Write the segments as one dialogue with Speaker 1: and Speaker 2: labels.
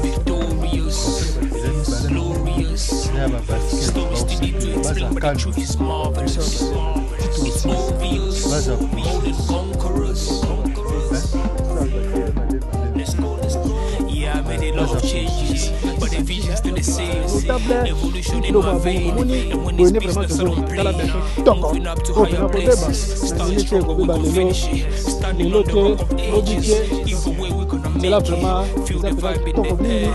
Speaker 1: Victorious, glorious. Stories too deep to explain, but the truth is marvelous. It's obvious, more than conquerors. Let's go, let's go. Yeah, I made a lot of changes, but the vision's still the same. Evolution in my vein, and when it's business, I don't play. Moving up to higher places, starting strong, we gon' finish it. Standing on the rock of ages, either way we gonna make it. Feel the vibe in the air,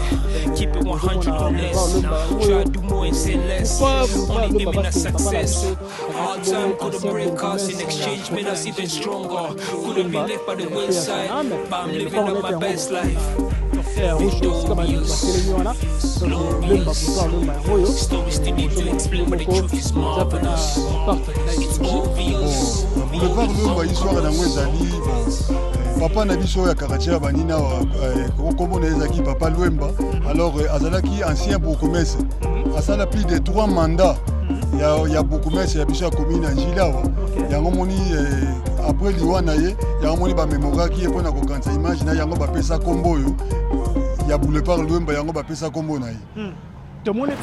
Speaker 1: keep it 100 or less. Try to do more and say less. Only aiming at success. Hard time couldn't break us in exchange, made us even stronger. Couldn't be left by the wayside, but I'm living up my best life. Victorious, glorious. Stories too deep to explain, but the truth is marvelous. It's obvious.
Speaker 2: Boulevard Lumba, histoire nango ezali bon, papa na biso oyo ya quartier ya banini awa, kombo na ye ezalaki papa Lwemba. Alors azalaki ancien bourgmestre, asala plus de trois mandats ya bourgmestre ya biso ya commune ya Njili awa. Yango moni après liwa na ye, yango moni bamemoraki ye mpona kokanisa image na yango, bapesa kombo oyo ya boulevard Lwemba, yango bapesa kombo na ye.
Speaker 3: Tomoni.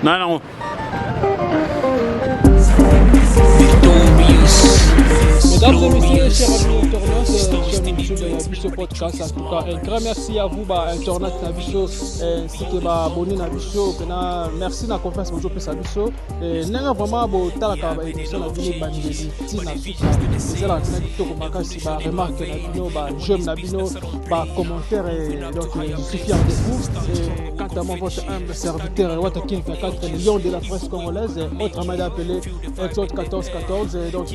Speaker 4: Na nango.
Speaker 1: Victorious.
Speaker 3: Mesdames et messieurs, chers amis internautes, chaîne YouTube ya biso podcast, en tout cas, un grand merci à vous, ba internautes na biso, ainsi que ba abonnés na biso, pena merci na confiance bozopesa biso. Ndenge vraiment botalaka ba émission na bino ebandeli ntina suka, ezalaka tina kitoko makasi, ba remarque na bino, ba j'aime na bino, ba commentaire, donc je suis fier de vous. Et quant à moi, votre humble serviteur, Watakin 24, le lion de la presse congolaise, autrement appelé Exode 14 14, donc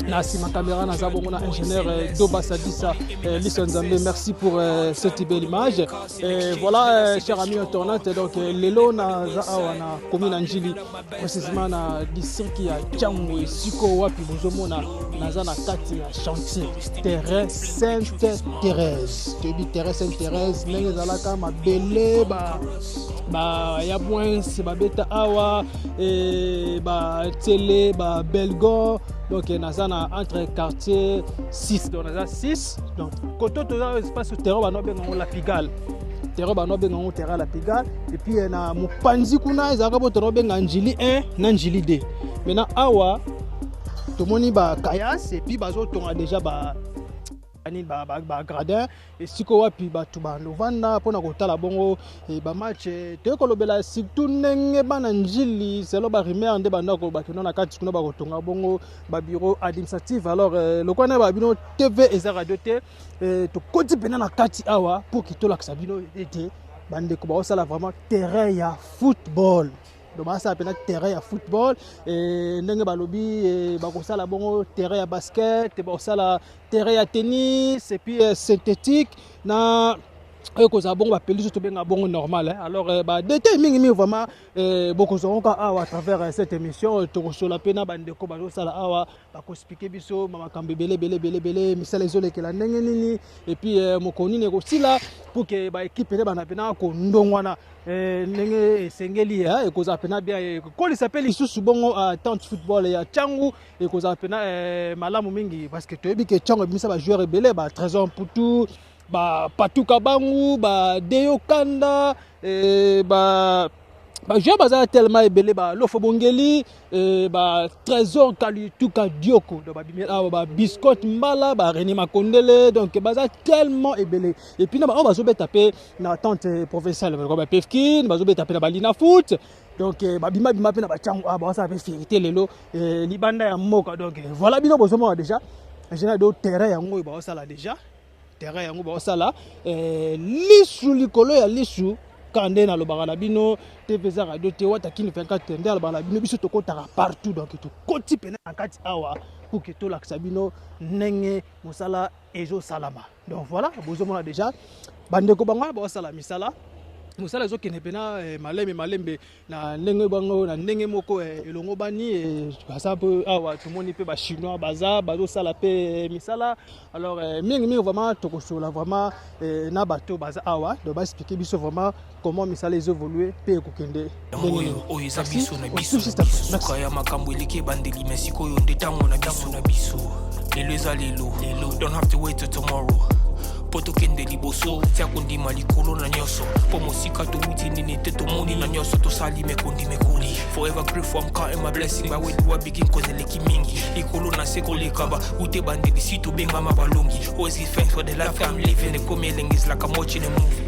Speaker 3: na nsima caméra naza bongo na ingénieur Doba Sadisa Liso Nzambe. Merci pour cette belle image. Et voilà, chers amis internautes, donc lelo naza awa na commune ya Njili, précisément na district ya Tshangu, esika wapi bozomona naza na kati ya chantier terrain Sainte Thérèse. Toyebi terrain Sainte Thérèse ndenge ezalaka mabele ba ba ya Bwins babeta awa e batiele babelgo. Donc naza na entre quartier 6, donc naza 6, donc koto toza espace terrain bano bengango La Pigalle, terrain bano bengango terrain La Pigalle. Et puis na mopanzi kuna ezalaka bo tono benga Njili 1 na Njili 2. Maintenant awa tomoni bakayas et puis bazotonga déjà ba nini, bagradin, esika wapi bato bandovanda mpona kotala bongo bamatch. Toyei kolobela surtout ndenge bana Njili, selon barumeur nde bandako bakenda na kati kuna bakotonga bongo babureau administratif. Alors lokola na babino TV eza radio te, tokoti mpena na kati awa pour que tolakisa bino ete bandeko baosala vraiment terrain ya football. Donc basala mpena terrain ya football ndenge balobi bakosala bongo terrain ya basket, bakosala terrain ya tennis et puis synthétique na oyo kozala bongo bapelouse tobenga bongo normal. Alors badétail mingimingi vraiment bokozwa ngo awa à travers cette émission. Tokosola mpe na bandeko bazosala awa, bakoexpliquer biso makambo ebele ebele ebele ebele, misala ezolekela ndenge nini et puis mokolo nini ekosila pour que baéquipe nde bana mpena kondongwana ndenge esengeli. Ekozala mpena bien, ekolisa mpe lisusu bongo tente football ya Ntiangu, ekozala mpena malamu mingi parce que toyebi ke Ntiangu ebimisa bajoueur ebele, ba Trésor Mputu, bapatuka bangu, badeyo kanda, ba bajoueur baza tellement ebele, balofo bongeli, batrésor Kalituka Dioko, donc babimi awa, babiscotte Mbala, barené Makondele, donc baza tellement ebele. Et puis na baoyo bazobeta mpe na tente provinciale, bapefkin bazobeta mpe na balina foot, donc babimabima mpe na batiango awa, bazosala mpe fierté lelo libanda ya mboka. Donc voilà, bino bozomona déjà ingénieur do terrain yango oyo bazosala déjà, terrain yango bazosala lisu likolo ya lisu. Kaka nde nalobaka na bino, TV eza radio te, Watakini 24 nde alobaka na bino, biso tokɔtaka partout. Donc tokɔti pene na kati awa pour que tolakisa bino ndenge mosala ezosalama. Donc voilà, bozomona déjà bandeko bango wana bazosala misala, mosala ezokende mpena malembe malembe na ndenge bango na ndenge moko elongo bani baza mpe awa. Tomoni mpe bachinois baza bazosala mpe misala. Alors mingimingi vraiment tokosola vraiment na bato baza awa, donc baexpliquer biso vraiment comment misala ezoévolue mpe ekokende.
Speaker 1: Oyo oyo eza biso na biso, suka ya makambo eleki ebandeli, me sikoyo nde ntango na biso na biso. Lelo eza lelo, don't have to wait till tomorrow.
Speaker 5: Mpo tokende liboso, tia kondima likolo na nyonso. Mpo mosika towuti nini te tomoni na nyonso tosali mekondi mekoli. Forever grateful, I'm counting my blessing. But where do I begin? Cause eleki mingi. Likolo na se koleka ba ute bandeli si tobengama balongi. Always give thanks for the life I'm living. Ekomi elengi is like I'm watching a movie.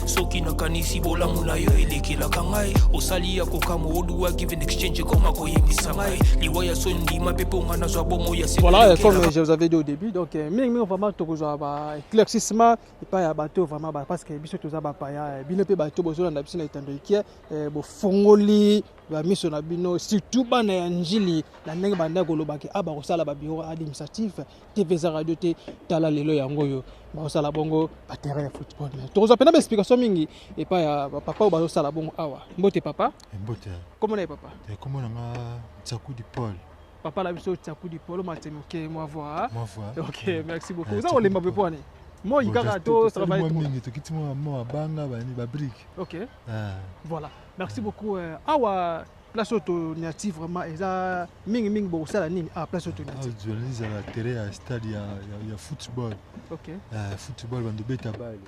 Speaker 5: Soki nakanisi bolamu na yo elekelaka ngai, osali ya kokamwa. What do I give in exchange? Ekoma koyembisa ngai liwa ya soni, ndima mpe mpo nga nazwa bomoi ya seko.
Speaker 3: Voilà,
Speaker 5: elekelaka.
Speaker 3: Comme je vous avais dit au début, donc mingi mingi vraiment tokozwa ba éclaircissement epai ya bato vraiment ba, parce que biso toza bapaya, bino mpe bato bozolanda biso na etando ike, bofongoli bamiso na bino, surtout bana ya Njili, na ndenge banda kolobaki a bakosala babureau administratif TV eza radio te. Tala lelo yango oyo bakosala bongo baterrain ya football. Mais tokozwa mpena baexplication mingi epai ya bapapa oyo bazosala bongo awa. Mbote papa.
Speaker 2: Mbote.
Speaker 3: Komona ye papa?
Speaker 2: Kombo na nga Tsakudi Paul.
Speaker 3: Papa na biso Tsakudi Paul Matemi, mwa voix.
Speaker 2: Mwa voix.
Speaker 3: Ok, merci beaucoup. Oza kolemba mpe pwani moi kaka to travaille?
Speaker 2: Mingi tokiti mwa mabanga, bani babrique.
Speaker 3: Ok, voilà, merci beaucoup. Awa place oyo toniati vraiment eza mingimingi, bokosala nini awa place oyo toniati?
Speaker 2: Ezala terrain ya stade ya football. Football, bando beta balle.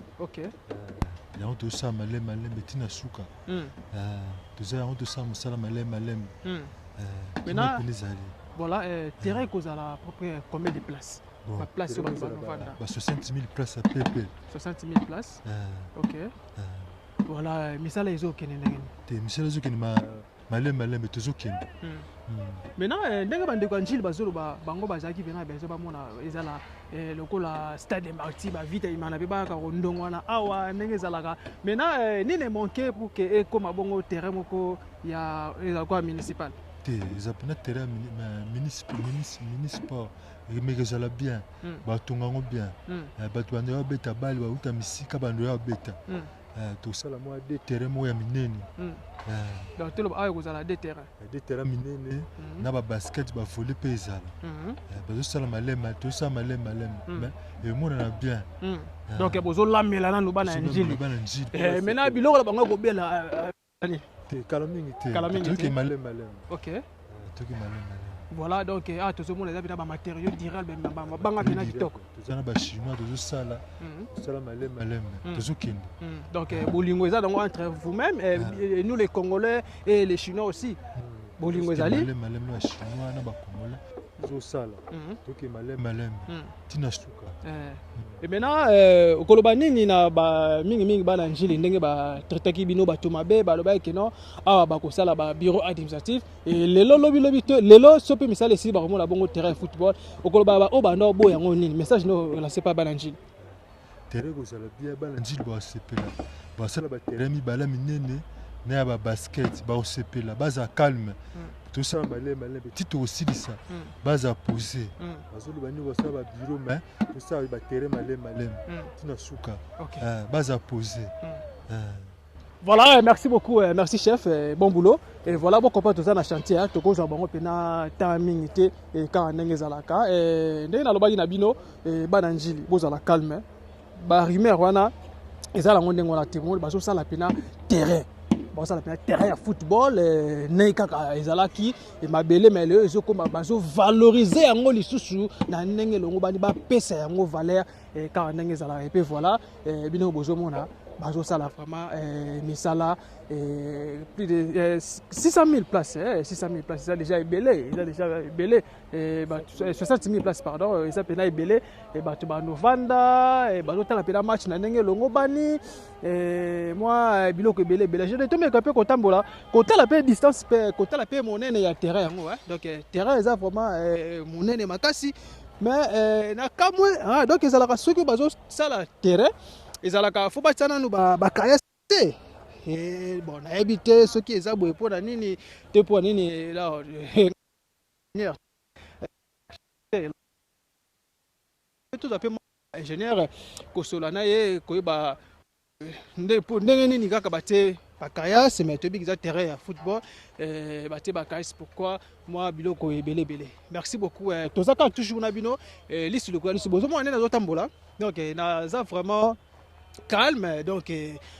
Speaker 2: Yango tosala malembe malembe ntina suka. Toza yango tosala mosala malembe malembe.
Speaker 3: Maintenant,
Speaker 2: ezali
Speaker 3: voilà, terrain ekozala à peu près combien de places, baplace oyo bato banovanda?
Speaker 2: Ba 60 000 place ya pepe.
Speaker 3: 60 000 places, ok. Voilà, misala ezokende ndenge nini?
Speaker 2: Te, misala ezokende malembe malembe, tozokende.
Speaker 3: Maintenant, ndenge bandeko ya Njili bazoloba, bango bazalaki mpena besoin bamona ezala lokola Stade des Martyrs, bavita imana mpe bayaka kondongwana awa ndenge ezalaka. Maintenant, nini emanque pour que ekóma bongo terrain moko ya ezala kwa municipal?
Speaker 2: Te, eza mpena terrain municipal, emeka ezala bien. Batonga yango bien. Bato bando ya babeta balle, bauta misika, bando ya babeta. Tosala mwa de terrain moko ya minene.
Speaker 3: Donc toloba awa ekozala de terrain?
Speaker 2: De terrain minene na babasket, bavolley mpe ezala. Bazosala malema, tozosala malema malema, mais emonana bien.
Speaker 3: Donc bozolamela nanu bana ya Njili?
Speaker 2: Bana Njili.
Speaker 3: Maintenant, biloko na bango ekobela?
Speaker 2: Te, kala mingi te.
Speaker 3: Kala mingi te.
Speaker 2: Toki malema malema. Toki malema malema.
Speaker 3: Voilà, donc awa tozomona eza mpena bamatériaux durable, mabanga mpena kitoko.
Speaker 2: Toza na bachinois, tozosala, tosala malema malema, tozokende.
Speaker 3: Donc bolingo eza nango entre vous-même et nous les Congolais et les Chinois aussi, bolingo ezali?
Speaker 2: Malema malema na bachinois na bacongolais, tozosala, toke malema malema ntina suka.
Speaker 3: Et maintenant, okoloba nini na ba mingimingi bana Njili, ndenge batraitaki bino bato mabe, balobaki ke non, awa bakosala babureau administratif, e lelo lobilobi te, lelo so mpe misala esili, bakomona bongo terrain football, okoloba oyo banda oboya yango nini? Message no olance pa bana Njili?
Speaker 2: Terrain kozala bien, bana Njili basepela. Basala baterrain mibale minene na ya babasket, bakosepela. Baza calme, tosala malembe malembe ti tokosilisa. Baza posé, bazoloba nini? Basala babureau, mais tosala baterrain malembe malembe ntina suka. Baza posé.
Speaker 3: Voilà, merci beaucoup, merci chef, bon boulot. Et voilà, bon comprendre toza na chantier, hein, tokozwa bango mpena temps mingi te, kaka ndenge ezalaka. Ndenge nalobaki na bino, bana Njili bozala calme, barumeur wana eza yango ndenge wana te. Bazosala mpena terrain, bazosala mpena terrain ya football, ndenge kaka ezalaki mabele, mais lelo ezokoma bazovalorize yango lisusu na ndenge elongo bani bapesa yango valeur, kaka ndenge ezalaka. Epe voilà, bino bozomona bazosala vraiment misala, plus de 600 000 places, 600 000 places eza déjà ebele, eza déjà ebele, 60 000 places, pardon, eza mpena ebele. Bato banovanda, bazotala mpena match na ndenge elongo bani, mwa biloko ebele ebele. Je tomeka mpe kotambola, kotala mpe distance, mpe kotala mpe monene ya terrain yango. Donc terrain eza vraiment monene makasi, mais na kamwe, donc ezalaka soki bazosala terrain, ezalaka fo batia nanu bakaya te. Bon, nayebi te soki eza boye mpo na nini te, mpo na nini. Ingénieur, tozwa mpe ingénieur kosola na ye, koyeba ndenge nini kaka batie bakayase. Mais toyebi eza terrain ya football, batie bakayase pourquoi? Mwa biloko ebele ebele. Merci beaucoup, toza kaka toujours na bino lisu lokola lisu. Bozomona nde nazotambola, donc naza vraiment Calme, donc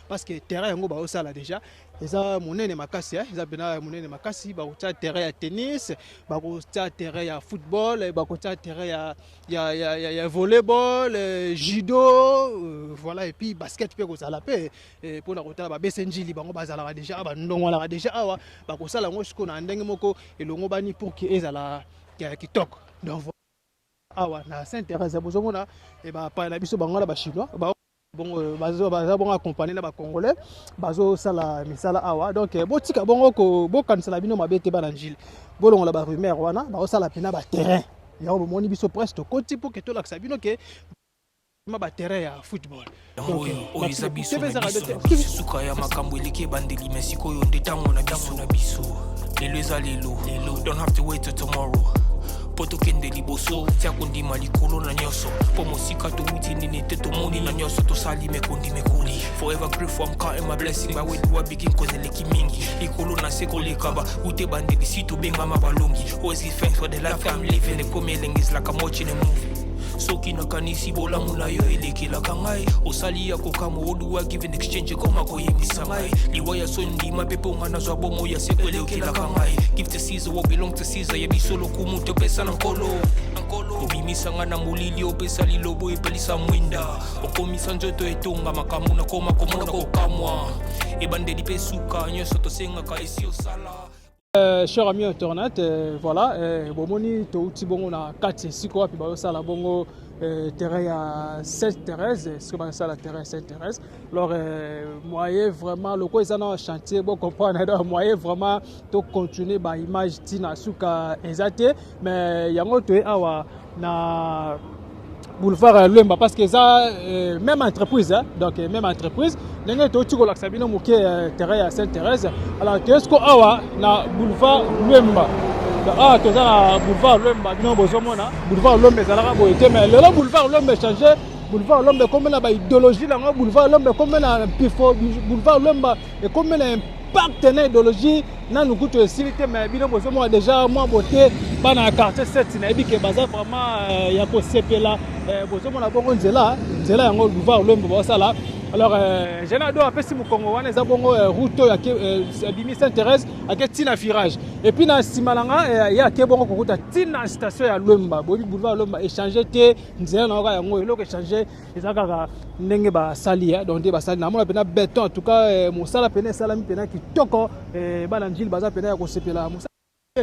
Speaker 3: parce que terrain yango baosala déjà eza monene makasi, eza mpena monene makasi. Bakotia terrain ya tennis, bakotia terrain ya football, bakotia terrain ya volleyball, judo, voilà, et puis basket mpe kozala mpe mpona kotala babese Njili. Bango bazalaka déjà awa, bandongwanaka déjà awa. Bakosala yango sikoyo na ndenge moko elongo bani pour que ezala kitoko. Donc awa na Sainte Thérèse, bozomona bapaya na biso, bango wana Bachinois bongo baza bongo accompagné na Bacongolais, bazosala misala awa. Donc botika bongo bokanisa na bino mabe te. Bana Njili, bolongola barumeur wana. Bazosala mpena baterrain yango. Bomoni biso presque tokoti mpo ke tolakisa bino ke ma baterrain ya football.
Speaker 5: Oyo oyo eza biso na biso. Suka ya makambo eleki ebandeli, me sikoyo nde ntango na biso na biso. Lelo eza lelo, don't have to wait till tomorrow mpo tokende liboso. Tia kondima likolo na nyonso, mpo mosika towuti nini te tomoni na nyonso tosali mekondima ekoli. Forever grateful, I'm counting my blessing. By where do I begin? Cause eleki mingi likolo na se koleka ba ute bandeli si tobengama balongi. Always give thanks for the life I'm living. Ekomi elengi, is like I'm watching a movie. Soki nakanisi bolamu na yo elekelaka ngai, osali ya kokamwa. Oduwa give in exchange, ekoma koyembisa ngai liwa ya soni. Ndima mpe mponga nazwa bomo ya seko elekelaka ngai. Give to Caesar what belong to Caesar. Ya biso lokumu topesa na Nkolo. Obimisanga na molili, opesa lilobo, epelisa mwinda, okomisa nzoto etonga makambo. Nakoma komona kokamwa, ebandeli mpe suka, nyonso tosengaka esi osala.
Speaker 3: Cher ami internaute, voilà, bomoni touti bongo na kati esika wapi bazosala bongo terrain ya Sainte Thérèse, esika bazosala terrain Sainte Thérèse. Alors moyen vraiment loko eza na chantier, bocomprendre. Donc moyen vraiment tocontinue baimage ntina suka eza te, mais yango toye awa na boulevard Lwemba parce que eza même entreprise, hein? Donc même entreprise ndenge touti kolakisa bino moke terrain ya Sainte Thérèse. Alors toye siko awa na boulevard Lwemba. Awa toza na boulevard Lwemba. Bino bozomona boulevard Lwemba ezalaka boye te, mais lelo boulevard Lwemba echangé. Boulevard Lwemba ekomi na baidéologie nango, boulevard Lwemba ekomi na mpifo, boulevard Lwemba ekomi na impact na idéologie. Nanu kutu esili te, mais bino bozomona déjà mwa bote. Bana ya quartier 7, nayebi ke baza vraiment ya kosepela. Bozomona bongo nzela, nzela yango boulevard Lwemba bazosala. Alors Général Do apesi mokongo wana, eza bongo route oyo abimi Sainte Thérèse, ake ntina virage, et puis na nsima na nga ye ake bongo kokuta ntina station ya Lwemba. Boyebi boulevard Lwemba echangé te, nzela na kaka yango. Eloko echangé eza kaka ndenge basali, donc nde basali namona mpena béton. En tout cas mosala pena esalami mpena kitoko. Bana Njili baza pena ya kosepela. Mosala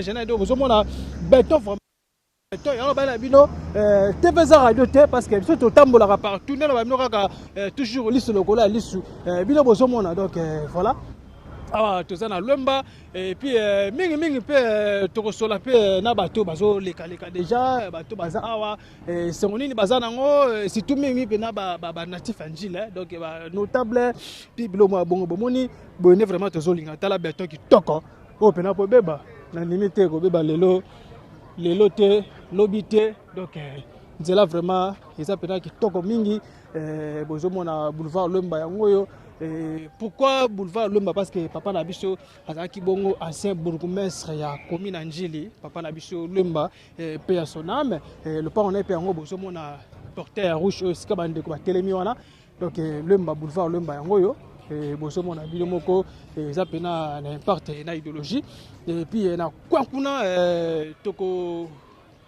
Speaker 3: Général Do, bozomona béton, vraiment béton yango. Bana bino te mpe eza radio te, parce que biso totambolaka partout nde na babino kaka toujours lisu lokola ya lisu. Bino bozomona. Donc voilà, awa toza na Lwemba. Et puis mingimingi mpe tokosola mpe na bato bazolekaleka déjà, bato baza awa, esengo nini baza nango, surtout mingi mpe na banatif ya Njili, donc banotable mpi biloko ya bongo. Bomoni boye nde vraiment tozolinga. Tala béton kitoko oyo mpena po ebeba, nandimi te kobeba lelo, lelo te, lobi te. Donc nzela vraiment eza mpena kitoko mingi. Bozomona boulevard Lwemba yango oyo. Pourquoi boulevard Lwemba? Parce que papa na biso azalaki bongo ancien bourgmestre ya commune ya Njili, papa na biso Lwemba, mpe ya son âme. Lopango na ye mpe yango bozomona portail ya rouge oyo, esika bandeko batelemi wana. Donc Lwemba, boulevard Lwemba yango oyo bozomona bino moko, eza mpena na impact na idéologie. Et puis na coin kuna toko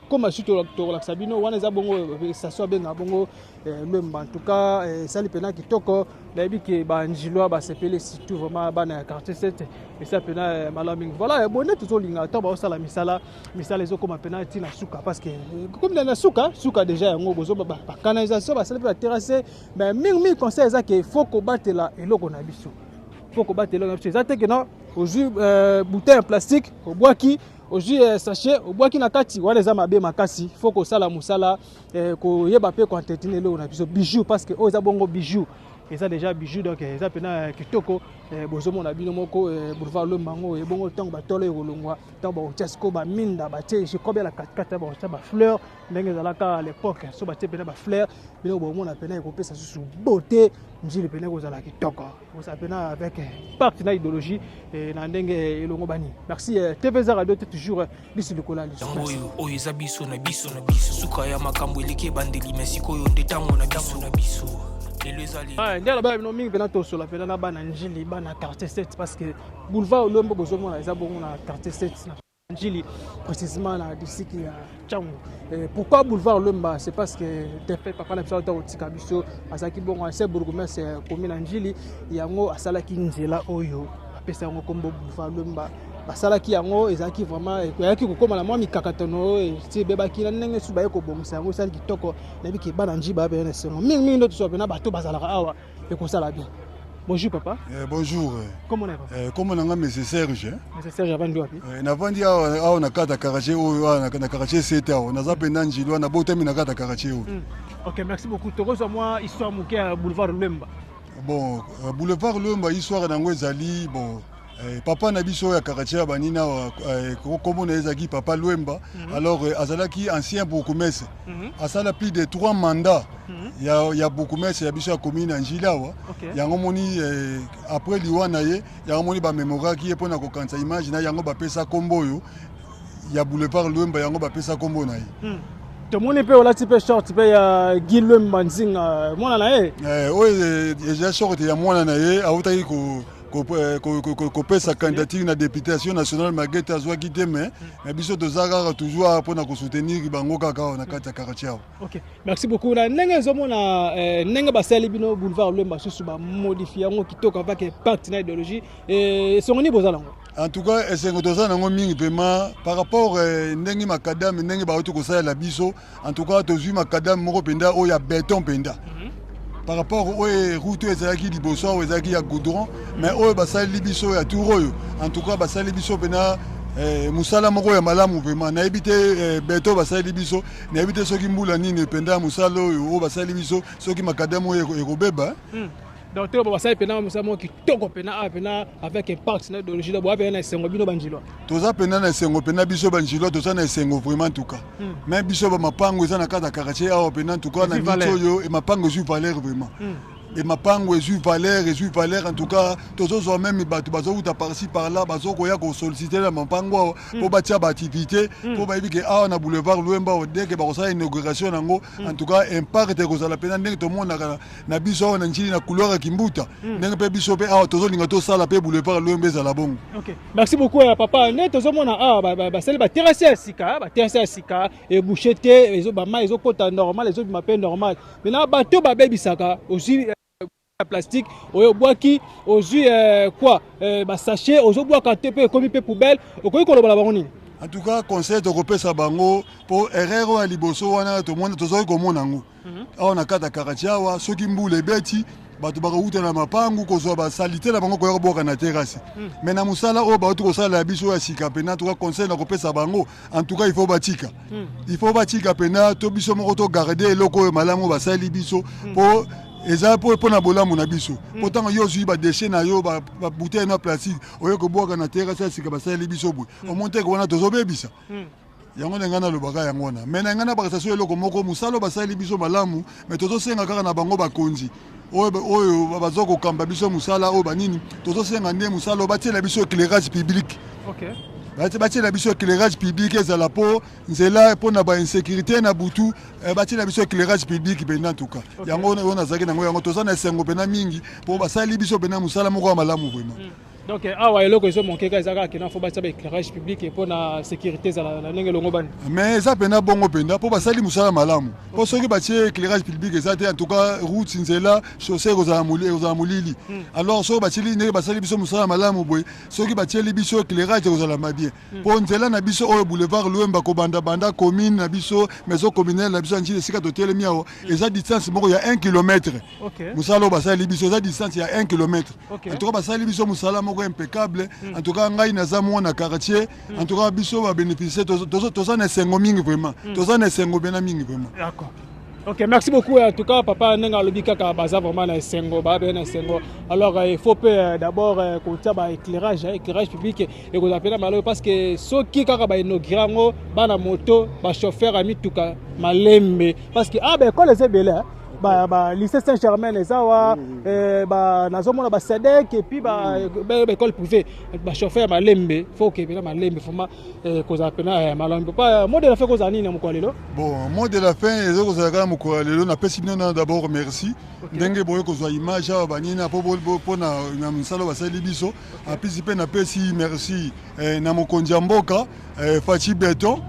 Speaker 3: koma su tokolakisa bino wana, eza bongo station abengaka bongo Lwemba. En tout cas esali mpena kitoko. Nayebi ke Banjilois basepeli, surtout vraiment bana ya quartier 7. Esa mpena malamu mingi. Voilà, bonne tozolinga ntango baosala misala, misala ezokóma mpena ntina suka, parce que komi na suka suka déjà yango. Bozo bacanalisation basali mpe baterrasse, mais mingimingi conseil eza ke faut kobatela eloko na biso, faut kobatela eloko na biso. Eza te ke non, ozwi bouteille ya plastique obwaki, ozwi sachet obwaki na kati wana, eza mabe makasi. Faut kosala mosala, koyeba mpe koentretenir eloko na biso, bijou, parce que oyo eza bongo bijou, eza déjà bijou. Donc eza mpena kitoko. Bozomona bino moko boulevard Lwemba yango ebongo. Ntango batolo ekolongwa, ntango bakotia sikoyo baminda, batie, je crois bien la katikati bakotia bafleur ndenge ezalaka à l'époque. So batie mpena bafleur, bino bomona mpena ekopesa susu beauté. Njili mpena ekozala kitoko, ekozala mpena avec impact na idéologie na ndenge elongo bani. Merci. TV eza radio te, toujours lisu likolo ya lisu.
Speaker 5: Oyo oyo eza biso na biso na biso. Suka ya makambo eleki ebandeli, me sikoyo nde ntango na biso na biso. Lelo. Lelo ezali.
Speaker 3: Nde alobaka bino mingi mpena, tosola mpena na bana Njili, bana quartier 7, parce que boulevard Lwemba bozomona eza bongo na quartier 7 na Njili, précisément na district ya Tshangu. Pourquoi boulevard Lwemba? C'est parce que défunt papa na biso ata kotika biso azalaki bongo ancien bourgmestre commune na Njili. Yango asalaki nzela oyo, apesa yango kombo boulevard Lwemba. Basalaki yango, ezalaki vraiment, eyaki kokóma na mwa mikakatano oyo esi ebebaki na ndenge su baye kobongisa yango, esali kitoko. Nayebi ke bana Njili baya pena na esengo mingimingi, nde tosoa pena bato bazalaka awa, ekosala bien. Bonjour papa.
Speaker 2: Bonjour.
Speaker 3: Comment on papa?
Speaker 2: Kombo na nga monsieur Serge.
Speaker 3: Monsieur Serge, avandi wapi?
Speaker 2: Navandi awa na kati ya quartier oyo, awa na quartier 7 awa. Naza mpenza Njili wana, botami na kati ya quartier oyo.
Speaker 3: Ok, merci beaucoup. Tokozwa mwa histoire moke ya boulevard Lwemba?
Speaker 2: Bon, boulevard Lwemba, histoire nango ezali bon, papa na biso ya quartier ya banini awa, kombo na ye ezalaki papa Lwemba. Alors azalaki ancien bourgmestre, asala plus de trois mandats ya bourgmestre ya biso ya commune ya Njili awa. Yango moni après liwa na ye, yango moni bamemoraki ye mpona kokanisa image na yango, bapesa kombo oyo ya boulevard Lwemba, yango bapesa kombo na ye.
Speaker 3: Tomoni mpe olati mpe short mpe ya Guy Lwemba Nzinga, mwana na ye.
Speaker 2: Oyo eza short ya mwana na ye, autaki kopesa candidature na députation nationale. Magete azwaki te, mais biso toza kaka toujours awa mpona kosoutenir bango kaka awa na kati ya quartier awa.
Speaker 3: Ok, merci beaucoup. Na ndenge ezomona, ndenge basali bino boulevard Lwemba susu, bamodifie yango kitoko avec impact na idéologie, esongo nini bozala yango?
Speaker 2: En tout cas, esengo toza nango mingi vraiment par rapport ndenge macadam, ndenge bauti kosalela biso. En tout cas, tozwi macadam moko mpenza oyo ya béton mpenza par rapport oyo route oyo ezalaki liboso awa, ezalaki ya goudron. Mais oyo basaleli biso ya tour oyo, en tout cas basaleli biso mpenza mosala moko ya malamu vraiment. Nayebi te béton basaleli biso, nayebi te soki mbula nini mpenza ya mosala oyo basaleli biso, soki macadam oyo ekobeba.
Speaker 3: Donc te, basali mpena mosala moko kitoko mpena awa mpena avec impact na idéologie. Boya mpena na esengo, bino Banjilwa?
Speaker 2: Toza mpenza na esengo mpenza, biso Banjilwa toza na esengo vraiment. En tout cas, même biso bamapango eza na kati ya quartier awa mpenza, en tout cas na miti oyo, mapango ezwi valeur vraiment, e mapango ezwi valeur, ezwi valeur. En tout cas, tozozwa même bato bazowuta par-ci par-là, bazokoya kosollicite na mapango awa mpo batia baactivité, mpo bayebi ke awa na boulevard Lwemba awa, dès que bakosala inauguration yango, en tout cas impact ekozala mpenza ndenge tomonaka na biso awa na Njili na couloir ya Kimbuta, ndenge mpe biso mpe awa tozolinga tosala mpe boulevard Lwemba ezala bongo.
Speaker 3: Ok, merci beaucoup ya papa. Nde tozomona awa basali baterrasse ya sika, baterrasse ya sika ebouche te, bamai ezokota normal, ezobima mpe normal. Maintenant bato babebisaka, ozwi ya plastique oyo obwaki, ozwi quoi, basachet ozobwaka te, mpe ekomi mpe poubelle. Okoki koloba na bango nini?
Speaker 2: En tout cas, conseil tokopesa bango, mpo erreur oyo ya liboso wana tomona, tozwaki komona yango awa na kati ya quartier awa, soki mbula ebeti, bato bakowuta na mapangu kozwa basaleté na bango koya kobwaka na terrasse. Mais na mosala oyo bauti kosala ya biso ya sika mpena, en tout cas conseil na kopesa bango, en tout cas il faut batika, il faut batika mpena to biso moko togarde eloko oyo malamu basali biso, mpo eza mpo na bolamu na biso. Mpo ntango yo ozwi badéchets na yo, babouteille na plastique, oyo kobwaka na terrasse ya sika basaleli biso boye, omoni teke wana tozobebisa yango. Nde ngai nalobaka yango wana. Mais na ngai nabakisa so eloko moko: mosala oyo basali biso malamu, mais tozosenga kaka na bango bakonzi oyo baza kokamba biso mosala oyo banini, tozosenga nde mosala oyo batiela biso éclairage public. Batiela biso éclairage public ezala mpo nzela, mpo na bainsécurité na butu, batiela biso éclairage public mpenza. En tout cas, yango oyo nazalaki nango, yango toza na esengo mpenza mingi mpo basali biso mpenza mosala moko ya malamu vraiment.
Speaker 3: Donc awa eloko ezomanke kaka eza kaka kena fo batia baéclairage public mpo na sécurité ezala na ndenge elongo bani.
Speaker 2: Mais eza mpenza bongo mpenza, mpo basali mosala malamu, mpo soki batie éclairage public eza te, en tout cas route, nzela, chaussée ekozala molili. Alors soki batieli, ndenge basali biso mosala malamu boye, soki batieli biso éclairage, ekozala mabien, mpo nzela na biso oyo boulevard Lwemba, kobanda banda commune na biso, maison communale na biso ya Njili, esika totelemi awa, eza distance moko ya 1 kilomètre. Mosala oyo basali biso eza distance ya 1 kilomètre. En tout cas, basali biso mosala moko impeccable. En tout cas, ngai naza mwana quartier, en tout cas biso babénéficie, toza na esengo mingi vraiment, toza na esengo bena mingi vraiment.
Speaker 3: D'accord. Ok, merci beaucoup. En tout cas, papa ndenge alobi kaka, baza vraiment na esengo, baza na esengo. Alors, il faut pe d'abord kotia ba éclairage, éclairage public ekozala mpenza malamu, parce que soki kaka bainaugure yango, bana moto, bachauffeur ya mituka malembe, parce que ah, baekole eza ebele. Ba, ba lycée Saint-Germain eza awa, ba nazomona ba SEDEC et puis ba ba école privée, ba chauffeur malembe, faut que pena malembe vraiment kozala pena malamu. Papa, mot de la fin kozala nini na mokolo lelo?
Speaker 2: Bon, mot de la fin eza kozala kaka mokolo ya lelo, napesi bino na d'abord merci ndenge boye kozwa image awa banini mpo mpona na mosala basali biso. Apesi mpe napesi merci na mokonzi ya mboka Fatshi Beton,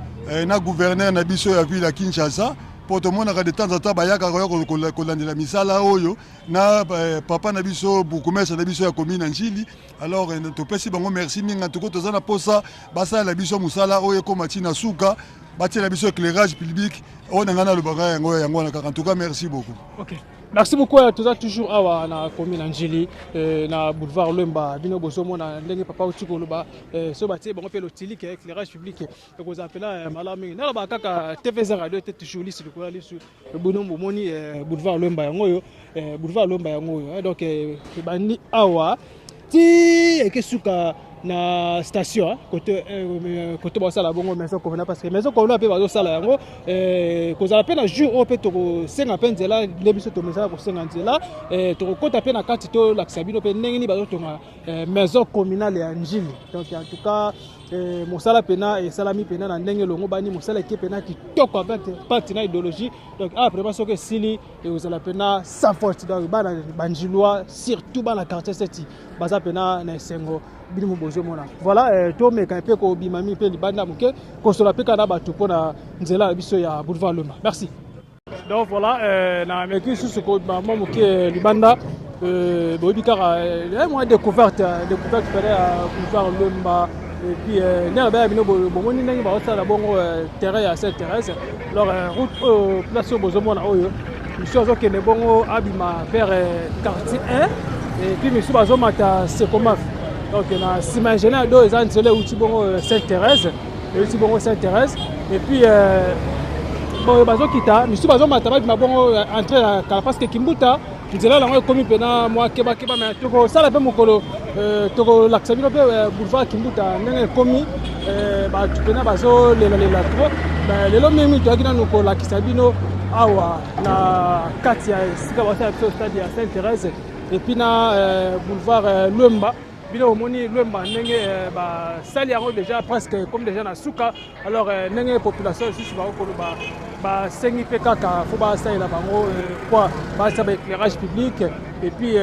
Speaker 2: na gouverneur na biso ya ville ya Kinshasa, mpo tomonaka de temps en temps bayaka koya kolandela misala oyo, na papa na biso bourgmestre na biso ya commune ya Njili. Alors topesi bango merci mingi. En tout cas, toza na posa basalela biso mosala oyo ekóma ntina suka, batiela biso éclairage public. Oyo na ngai nalobaka yango, yango wana kaka. En tout cas, merci beaucoup.
Speaker 3: Okay. Merci beaucoup. Toza toujours awa na commune ya Njili, na boulevard Lemba. Bino bozomona ndenge papa uti koloba, so batie bango mpe lotilike éclairage public, ekozala mpena malamu mingi. Nalobaka kaka TV eza radio te, toujours lisu likolo ya lisu. Bino bomoni boulevard Lemba yango oyo, boulevard Lemba yango oyo. Donc ebandi awa ti eke suka na station côté côté basala bongo maison communale, parce que maison communale mpe bazosala yango. Kozala mpe na jour oyo mpe tokosenga mpe nzela nde biso tomesala kosenga nzela, tokokɔta mpe na kati, tolakisa bino mpe ndenge nini bazotonga maison communale ya Njili. Donc en tout cas, mosala mpena esalami mpena na ndenge elongo bani, mosala eke mpena kitoko avec parti na idéologie. Donc awa vraiment, soki esili, ekozala mpena sans faute. Donc bana banjilois, surtout bana quartier 7, baza mpena na esengo. Bino mo bozomona, voilà, tomeka mpe kobima mi mpe libanda moke, kosola mpe kaka na bato mpona nzela ya biso ya boulevard Lemba. Merci. Donc voilà, na meki lisusu kobima mwa moke libanda. Boyebi kaka mwa découverte pene ya boulevard Lemba. Et puis ndenge baya bino bomoni ndenge bazosala bongo terrain ya Sainte Thérèse. Alors route oyo, place oyo bozomona oyo, misu azokende bongo abima vers quartier 1 et puis misu bazomata Sekomaf. Donc na nsima ya ingénieur do eza nzela euti bongo Sainte Thérèse, euti bongo Sainte Thérèse. Et puis boyo bazokita, misu bazomata babima bongo entrée ya kala, parce que Kimbuta nzela yango ekomi mpena mwa kebakeba. Me tokosala mpe mokolo tokolakisa bino mpe boulevard Kimbuta ndenge ekomi, bato mpena bazolelalela trop. Lelo mingi toyaki nanu kolakisa bino awa na kati ya esika basala biso stade ya Sainte Thérèse et puis na boulevard Lwemba. Bino omoni Lwemba ndenge basali yango déjà presque comme déjà na suka. Alors ndenge population lisusu bakokoloba, basengi mpe kaka fo basalela bango quoi, batia baéclairage public. Et puis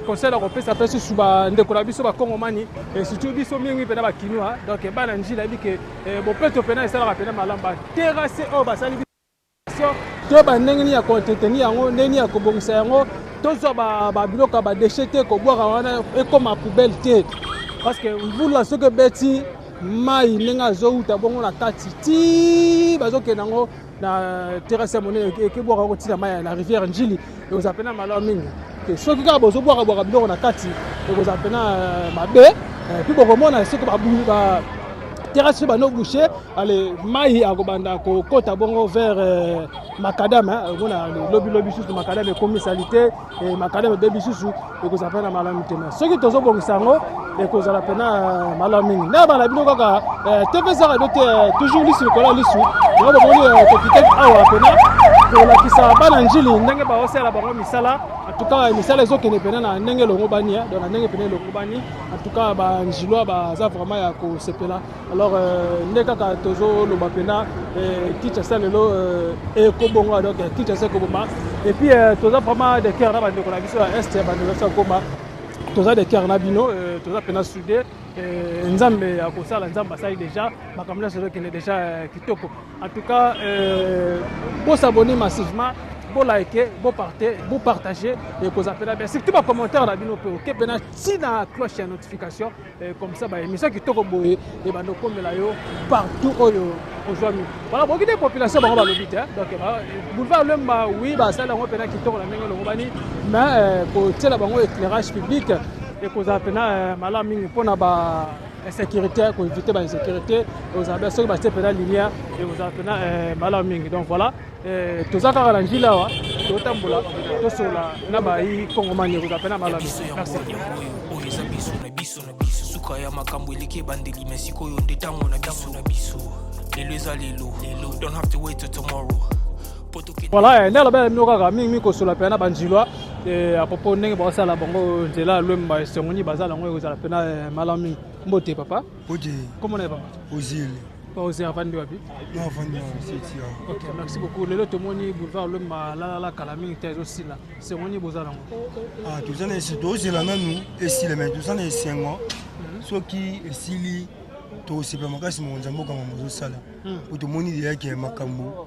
Speaker 3: conseil na kopesa mpe susu bandeko na biso bakongomani, surtout biso mingi mpena bakinois, donc bana Njili, ayebi ke bopeto mpena esalaka mpena malamu. Baterrasse oyo basali to bandenge nini ya koentretenir yango, ndenge nini ya kobongisa yango, tozwa babiloko ya badéchets te kobwaka wana, ekóma poubelle te, parce que mvula soki ebeti, mai ndenge azowuta bongo na kati ti bazokende yango na terrasse ya monene, ekebwaka yango ntina mai na rivière Njili, ekozala mpena malamu mingi. Soki kaka bozobwakabwaka biloko na kati, ekozala mpena mabe. Puis bokomona soki terrasse so bando boucher, ale mai akobanda kokota bongo vers macadam. Omona lobilobi susu macadam ekomi saleté, macadam ebebi susu, ekozala mpena malamu te. Soki tozobongisa yango, ekozala mpena malamu mingi. Na bana bino kaka TV eza radio te, toujours lisu likolo ya lisu. Yango bomoni tokitaki awa mpena kolakisa bana Njili ndenge baosala bango misala. En tout cas, misala ezokende mpena na ndenge elongo bani, donc na ndenge mpena elongo bani. En tout cas, banjilois baza vraiment ya kosepela. Alors nde kaka tozoloba mpena Kinshasa lelo ekobonga, donc Kinshasa ekoboma. Et puis toza vraiment de cœur na bandeko na biso ya Est, bandeko na biso ya Goma, toza de cœur na bino, toza mpena soudé. Nzambe ya kosala, Nzambe asali déjà makambo nyonso, ezokende déjà kitoko. En tout cas, bosabonner massivement, bolike, bopartage, ekozala mpena bien, surtout bacommentaire na bino mpe oke mpena ntina cloche ya notification. Comme ça baémission kitoko boye ebanda okomela yo partout oyo ozwami. Voilà, boki te population bango balobi te. Donc boulevard Lemba, oui, basali yango mpena kitoko na ndenge elongo bani, mais kotiela bango éclairage public ekozala mpena malamu mingi mpona ba insécurité, koéviter ba insécurité. Ekozala bien soki batie mpena lumière, ekozala mpena malamu mingi. Donc voilà, toza kaka na Njili awa, totambola, tosola na bayi kongomani, ekozala mpena malamu. Merci.
Speaker 5: Oyo eza biso na biso na biso, suka ya makambo eleki ebandeli, me sikoyo nde ntango na biso na biso. Lelo eza lelo, lelo, don't have to wait till tomorrow.
Speaker 3: Voilà, nde alobela bino kaka mingi kosola mpe na banjilwa à propos ndenge bakosala bango nzela ya Lwemba. Esengo nini bazala yango, ekozala mpena malamu mingi. Mbote papa.
Speaker 2: Mbote.
Speaker 3: Komona ye papa?
Speaker 2: Ozile.
Speaker 3: Ozile, avandi wapi?
Speaker 2: Avandi na seti.
Speaker 3: Ok, merci beaucoup. Lelo tomoni boulevard Lwemba lalala kala mingi te ezosila. Esengo nini bozala yango?
Speaker 2: Toza na, tozela nanu esila, mais toza na esengo. Soki esili, tokosepela makasi. Mokonzi ya mboka, mambo ozosala po tomoni déjà que makambo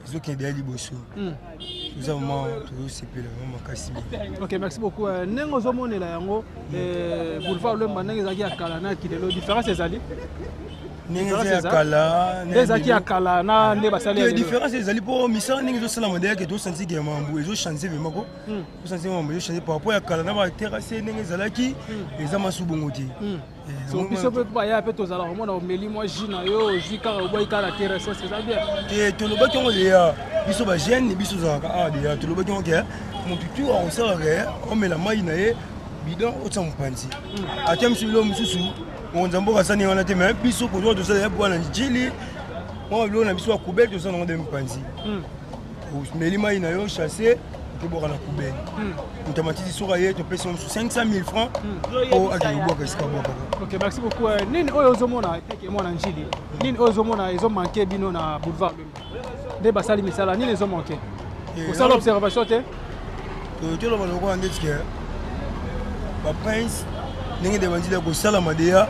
Speaker 2: ezokende deya liboso. Toza vraiment, tozosepela vraiment makasi.
Speaker 3: Ok, merci beaucoup. Ndenge ozomonela yango, boulevard Lwemba ndenge ezalaki ya kala na kilelo, différence ezali?
Speaker 2: Ndenge eza ya kala?
Speaker 3: Nde ezalaki ya kala na nde basali?
Speaker 2: Différence ezali, mpo misala ndenge ezosalama déjà que tosentir que mambo ezochanger vraiment ko tosentir mambo ezochanger par rapport ya kala na baterrasse. Ndenge ezalaki eza masu bongo te.
Speaker 3: So biso mpe baya mpe tozala komona omeli mwa jus na yo, ozwi kaka, obwai kaka na terrasse, eza bien?
Speaker 2: Te, tolobaki yango déjà biso bajeune. Biso ozalaka awa déjà, tolobaki yango que motu tu akosalaka omela mai na ye, bidon otia mopanzi, ata misu biloko mosusu. Mokonzi ya mboka asani wana te, mais biso kozwa tosala ya bwana Njili, mwa biloko na biso ya poubelle, tosala nango nde mopanzi. Omeli mai na yo, sachet, okeboka na poubelle. Moto ya matiti soki aye, topesi mosusu 500 000 francs po akende kobwaka esika bwakaka.
Speaker 3: Ok, merci beaucoup. Nini oyo ozomona teke mwana Njili, nini oyo ozomona ezomanquer bino na boulevard Lwemba? Nde basali misala, nini ezomanquer? Osala observation te?
Speaker 2: Toloba lokola ndeti que baprince ndenge nde banzela kosalama déjà,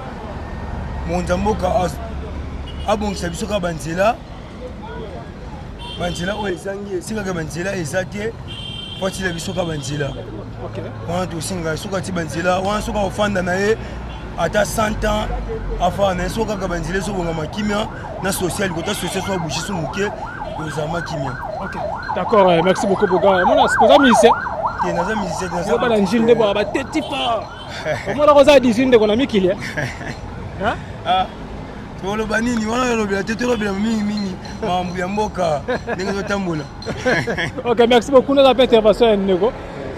Speaker 2: mokonzi ya mboka abongisa biso kaka banzela. Banzela oyo ezangi esikaka, banzela eza te, po atila biso kaka banzela wana. Tosenga soki ati banzela wana, soki akofanda na ye ata 100 ans, afanda na ye. Soki kaka banzela ezobongama, kimia na social, kota social so abouchi so moke, kozala kimia.
Speaker 3: D'accord, merci beaucoup. Boga mona oza musicien?
Speaker 2: Te, naza musicien te.
Speaker 3: Yo bana Njili nde boka bateti fa, omona koza 18 ndeko na mikili.
Speaker 2: Toloba nini wana? Tolobela te, tolobela mingimingi makambo ya mboka ndenge ezotambola.
Speaker 3: Ok, merci beaucoup. Naza mpe intervention ya ndeko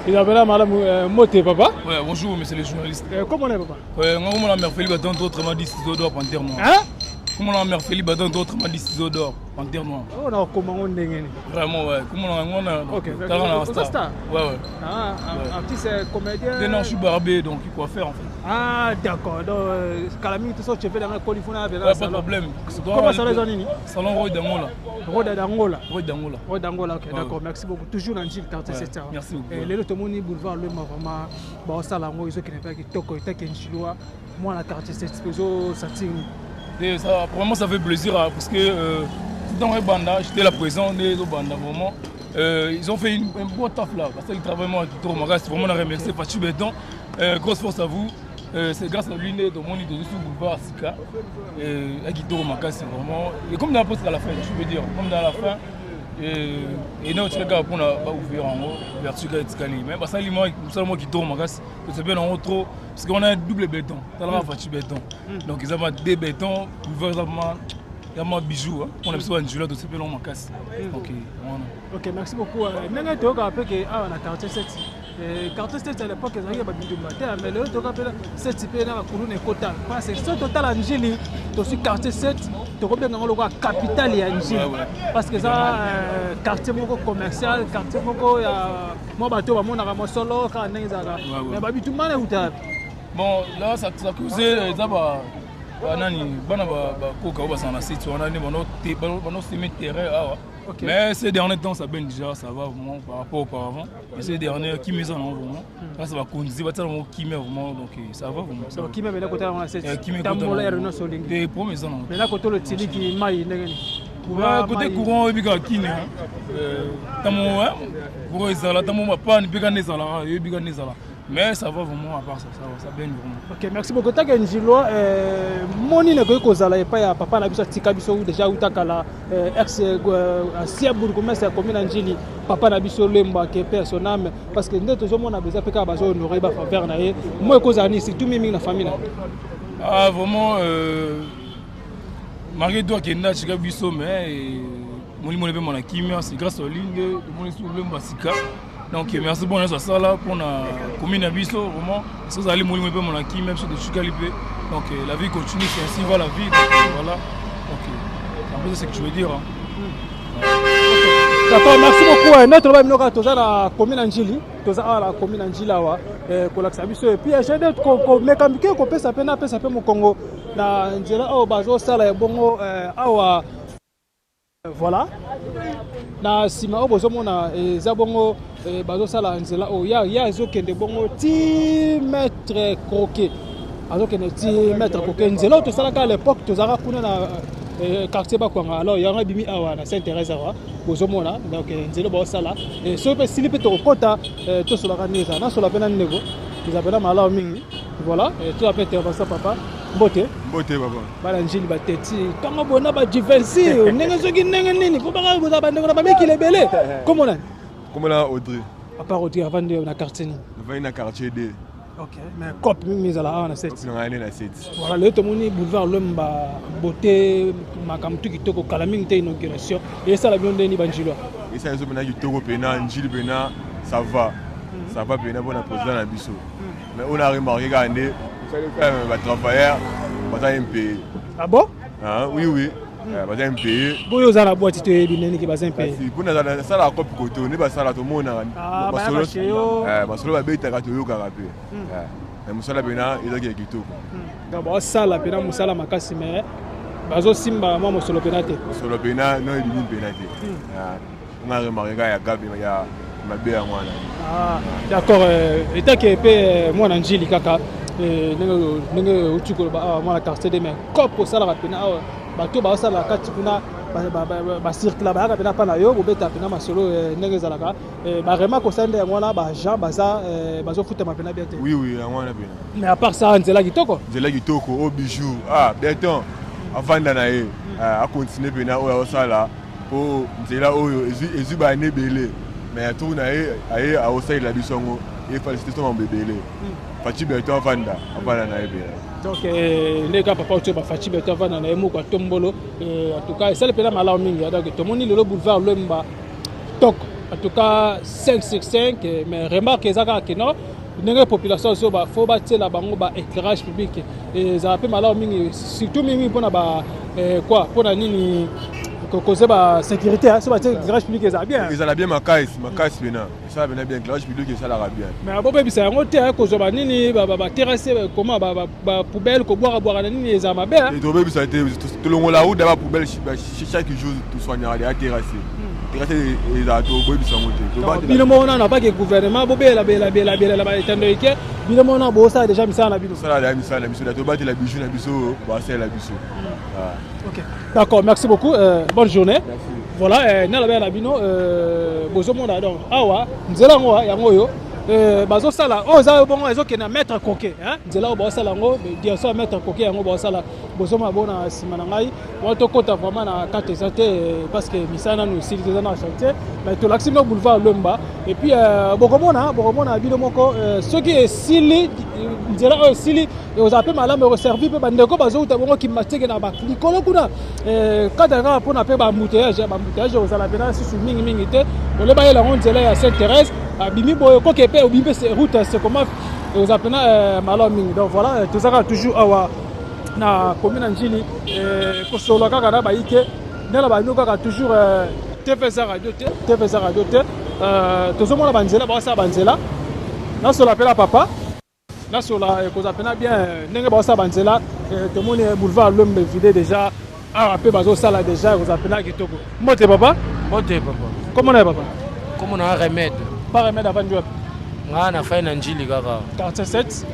Speaker 3: Isabella. Malamu, mbote papa.
Speaker 6: Ouais, bonjour monsieur le journaliste.
Speaker 3: Comment on est papa?
Speaker 6: Ouais, moi, on a Merfeli Baton, autrement dit ciseau d'or, panthère noire.
Speaker 3: Hein?
Speaker 6: Comment on a Merfeli Baton, autrement dit ciseau d'or, panthère noire.
Speaker 3: Oh, na comment on ndenge?
Speaker 6: Vraiment, ouais. Comment on a
Speaker 3: Ok, ok. Star.
Speaker 6: Ouais.
Speaker 3: Ah, ouais. Artiste comédien.
Speaker 6: Non, je suis barbier, donc quoi faire en fait.
Speaker 3: Ah, d'accord. Donc, Kalami, tout ça, tu fais dans la Californie.
Speaker 6: Ouais, pas de problème.
Speaker 3: Comment ça les nini?
Speaker 6: Salon Roy d'Angola.
Speaker 3: Roy d'Angola.
Speaker 6: Roy d'Angola.
Speaker 3: Roy d'Angola, ok, d'accord. Merci beaucoup. Toujours dans le quartier, c'est ça.
Speaker 6: Merci beaucoup.
Speaker 3: Lelo tomoni boulevard Lwemba vraiment baosala yango, ezokende mpe kitoko. Etake Njilwa, mwana quartier 7, ezosentir
Speaker 6: nini? Ça, vraiment, ça fait plaisir parce que dans les bandes, j'étais là présent, les bandes, vraiment. Ils ont fait un bon taf là, parce qu'ils travaillent vraiment trop. Vraiment, on a remercié Fatshi Béton. Grosse force à vous. C'est grâce à lui de mon de sous boulevard Sika. Et Kitoko Makasi, vraiment. Et comme dans la poste à la fin, je veux dire, comme dans la fin, et non, tu regardes pour ouvrir en haut, ouverture etikali. Mais bah, ça, ça, moi Kitoko Makasi, c'est bien en haut trop, parce qu'on a un double béton. T'as la Fatshi Béton. Donc, ils ont deux bétons, boulevard, il y a un bijou. Hein. On a besoin de de ce makasi. Ok, voilà.
Speaker 3: Ok, merci beaucoup. Ndenge toyoka mpe que awa na quartier 7, quartier 7 à l'époque ezalaki ya babindumba te, mais lelo toyoka mpe 7 mpe na bakuluna ekota, parce que soki totala Njili, tozwi quartier 7, tokobenga yango lokola capitale ya Njili, parce que eza quartier moko commercial, quartier moko ya mwa bato bamonaka mosolo kaka ndenge ezalaka. Mais babitumba na euta?
Speaker 6: Bon, là, ça causait eza ba banani, bana bakoka oyo basala na site wana nde banoseme terrain awa. Mais ces derniers temps, ça baigne déjà, ça va vraiment par rapport auparavant. Mais ces derniers, qui ça non vraiment. Là, ça va conduire, va tellement qui vraiment, donc ça va vraiment.
Speaker 3: Donc qui met côté wana c'est tambola ya nyonso olingi.
Speaker 6: Des promesses non.
Speaker 3: Mais là côté le tiliki mai ndenge nini?
Speaker 6: Courant, côté courant oyebi kaka kini tamo courant ezala, tamo mapani mpe kaka nde ezalaka, oyebi kaka nde ezala. Mais ça va vraiment, à part ça, ça va, ça baigne vraiment.
Speaker 3: Ok, merci beaucoup. Take Njilwa, moni nakoki kozala epai ya papa na biso atika biso déjà uta kala, ex ancien bourgmestre ya commune ya Njili, papa na biso Lemba, que paix à son âme, parce que nde tozomona beza mpe kaka bazohonorer bafaveur na ye. Mo ekozala nini, surtout mingi na famille na?
Speaker 6: Ah, vraiment, malgré tout akenda atika biso, mais molimo mpe mona kimia. C'est grâce à lui nde tomoni su Lemba sika. Donc merci, bon nyonso asala mpona commune na biso, vraiment soki ozali molimo mpe mona kimia, biso totikali mpe. Donc la vie continue, c'est ainsi va la vie. Donc voilà, donc c'est un peu ça ce que je veux dire, hein.
Speaker 3: D'accord, merci beaucoup. Nde toloba bino kaka toza na commune ya Ndjili, toza awa na commune ya Ndjili awa kolakisa biso et puis GD komeka mike kopesa mpe napesa mpe mokongo na nzela oyo bazosala ebongo awa. Voilà, na nsima oyo bozomona eza bongo bazosala nzela oyo ya ya ezokende bongo ti maître croquet, azokende ti maître croquet. Nzela oyo tosalaka à l'époque, tozalaka kuna na quartier Bakwanga. Alors yango ebimi awa na Sainte Thérèse awa bozomona. Donc nzela baosala, soki mpe esili mpe tokokɔta tosolaka ndenge ezala. Nasola mpe na ndeko, eza mpena malamu mingi. Voilà, toza mpe intervention. Papa, mbote.
Speaker 2: Mbote, papa.
Speaker 3: Bana Njili bateti ntango bona badiversi ndenge soki ndenge nini po baka bozala bandeko na bamikili ebele. Kombo nani?
Speaker 2: Kombo na Audrey.
Speaker 3: Papa Audrey, avandi na quartier nini?
Speaker 2: Navandi na quartier D.
Speaker 3: Ok, mais cope mingi ezala awa na 7.
Speaker 2: Na ngai nde na 7.
Speaker 3: Voilà, lelo tomoni boulevard Lwemba beauté, makambo tu kitoko. Kala mingi te inauguration esala bino ndeni banjilwa?
Speaker 2: Esala biso mpena kitoko mpena. Njili mpena ça va, ça va mpena mpona président na biso. Mais oyo na remarqué kaka nde batravailleur baza impayé.
Speaker 3: Ah bon?
Speaker 2: Ah, oui, baza impayé.
Speaker 3: Boyo oza na boîte, toyebi ndenge baza impayé.
Speaker 2: Mpona nasalaka cope koto nde basala, tomonaka masolo babetaka, toyokaka mpe na mosala mpena ezaki ya kitoko.
Speaker 3: Donc baosala mpena mosala makasi, mais bazosimba mwa mosolo mpena te.
Speaker 2: Mosolo mpena no ebimi mpena te. Nga remarque kaka ya gabe ya mabe yango wana.
Speaker 3: D'accord, etake mpe mwana Njili kaka ndenge outi koloba awa, mwana quartier de, mais cope osalaka mpena awa, bato baosala kati kuna bacircula, bayaka mpena mpa na yo, bobeta mpena masolo ndenge ezalaka. Baremarque osali nde yango wana, baagent baza bazofutama mpena bien te.
Speaker 2: Oui, yango wana mpena.
Speaker 3: Mais à part ça, nzela kitoko.
Speaker 2: Nzela kitoko oyo bijou. Ah, beton avanda na ye, acontinue mpena oyo aosala, mpo nzela oyo ezwi baane ebele, mais atour na ye aye aosalela biso yango, efacilité so mambo ebele. Fatshi Beton avanda, avanda na ye mpena.
Speaker 3: Donc ndenge kaka papa otie baFatshi Beton avanda na ye moko atombolo. En tout cas esali mpena malamu mingi. Donc tomoni lelo boulevard Lwemba tok, en tout cas 5 sur 5. Mais remarque eza kaka keno ndenge population azoba, fo batiela bango ba éclairage public, ezala mpe malamu mingi, surtout mingi mpona ba quoi, mpona nini, koze ba sécurité. So batie éclairage public, ezala bien.
Speaker 2: Ezala bien makasi makasi mpena, esala mpena bien, éclairage public esalaka bien.
Speaker 3: Mais bobebisa yango te, kozwa banini, baterrasse, comment, bapoubelle kobwakabwaka na nini, ezala mabe.
Speaker 2: Tobebisa te, tolongola ruda bapoubelle chaque jour, tosoignaka deya terrasse. Terrasse ezala, toboyebisa yango te.
Speaker 3: Bino moko nano apake gouvernement bobelabelabelabelela baetando eke, bino moko nano bosala déjà misala na bino.
Speaker 2: Tosala deya misala na biso, tobatela bijou na biso, basalela biso.
Speaker 3: Ok, d'accord, merci beaucoup, bonne journée. Merci. Voilà, nalobela na bino, bozomona donc awa nzela yango, yango oyo bazosala oyo eza bongo ezokende na maître Coquet. Nzela oyo baosala yango direction ya maître Coquet, yango baosala. Bozomona bo na nsima na ngai wana, tokɔta vraiment na kati eza te parce que misala nanu esili te, eza na chantier. Mais tolakisi bino boulevard Lwemba et puis bokomona, bokomona bino moko soki esili nzela oyo esili, ekozala mpe malamu, ekoservi mpe bandeko bazouta bongo Kimbanseke na likolo kuna kata kaka mpona mpe baembouteillage. Baembouteillage ekozala mpena susu mingimingi te. Ole bayela yango nzela ya Sainte Thérèse, abimi boye koke mpe obimi mpe route Sekoma, ekozala mpena malamu mingi. Donc voilà, toza kaka toujours awa na commune ya Njili, kosolola kaka na bayike nde na bino kaka toujours. TV eza radio te, TV eza radio te. Tozomona banzela baosala banzela. Nasola mpe na papa, nasola ekozala mpena bien ndenge baosala banzela. Tomoni boulevard Lwemba vide déjà, awa mpe bazosala déjà, ekozala mpena kitoko. Mbote papa.
Speaker 7: Mbote papa.
Speaker 3: Kombo na ye papa?
Speaker 7: Kombo na Remède.
Speaker 3: Pa Remède, avandi wapi?
Speaker 7: Nga na fai na Njili kaka.
Speaker 3: Quartier 7?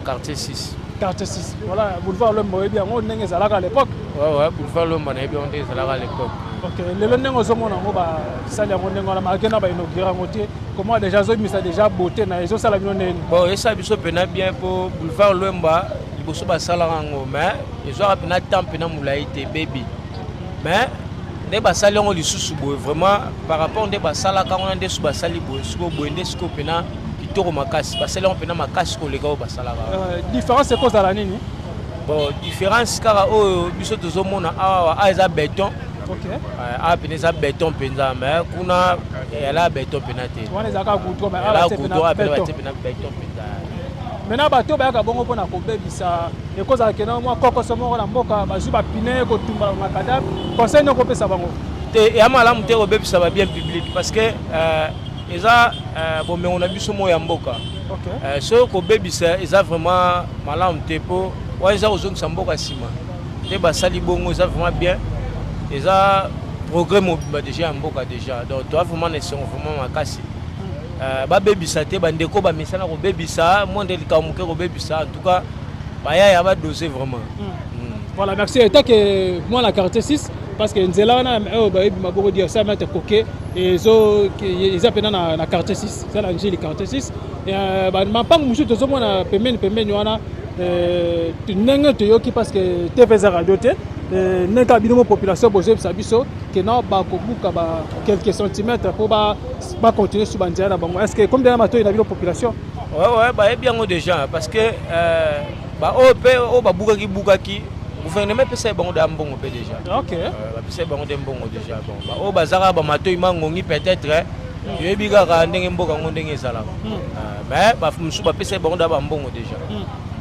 Speaker 7: Quartier 6.
Speaker 3: Quartier 6, voilà. Boulevard Lwemba oyebi yango ndenge ezalaka à l'époque?
Speaker 7: Ouais, boulevard Lwemba nayebi yango ndenge ezalaka à l'époque.
Speaker 3: Ok, lelo ndenge ozomona yango, basali yango ndenge wana, malgré na bainaugure yango te, comment déjà azobimisa déjà beauté na ezosala bino ndeni?
Speaker 7: Bon, esala biso mpena bien, mpo boulevard Lwemba liboso basalaka yango, mais ezwaka mpena temps mpena molai te bebi. Mais nde basali yango lisusu boye, vraiment par rapport nde basalaka yango na nde so basali boye sikoyo boye, nde sikoyo mpena kitoko makasi. Basali yango mpena makasi koleka oyo basalaka.
Speaker 3: Différence ekozala nini?
Speaker 7: Bon, différence kaka oyo biso tozomona awa, awa eza béton. Awa mpena eza béton mpenza, mais kuna eyala béton mpena te.
Speaker 3: Wana ezalaka goudron, mais
Speaker 7: awa goudron, batie mpena béton mpenza.
Speaker 3: Maintenant bato bayaka bongo mpona kobebisa, ekozala kena mwa kokoso moko na mboka, bazwi bapine kotumba macadam. Conseil nini okopesa bango?
Speaker 7: Te, eya malamu te kobebisa ba bien public parce que eza bomengo na biso moko ya mboka. Soki kobebisa eza vraiment malamu te, mpo wana eza kozongisa mboka nsima. Nde basali bongo eza vraiment bien, eza progrès mobimba déjà ya mboka déjà. Donc toa vraiment na esengo vraiment makasi. Babebisa te, bandeko bamesana kobebisa mwa nde likambo moke kobebisa. En tout cas bayaya badose vraiment.
Speaker 3: Voilà, merci. En tant que moi, la quartier 6, parce que nzela wana oyo bayebi maboko direction maître Koke, ezo eza mpena na quartier 6, eza na Njili quartier 6. Mapango mosusu tozomona pembeni pembeni wana, ndenge toyoki, parce que TV eza radio te, ndenge kaka bino mo population bozoyebisa biso ke na bakobuka ba quelques centimètres mpo bacontinue su banzela na bango. Est ce que comme dena matoi na bino population?
Speaker 7: Ouais, bayebi yango déjà, parce que baoyo mpe oyo babukaki bukaki, gouvernement epesa bango da mbongo mpe déjà. Bapesa bango nde mbongo déjà. Bon, baoyo bazaka bamatoi mangongi, peut-être yoyebi kaka ndenge mboka yango ndenge ezalaka, mais mosusu bapesa bango da bambongo déjà.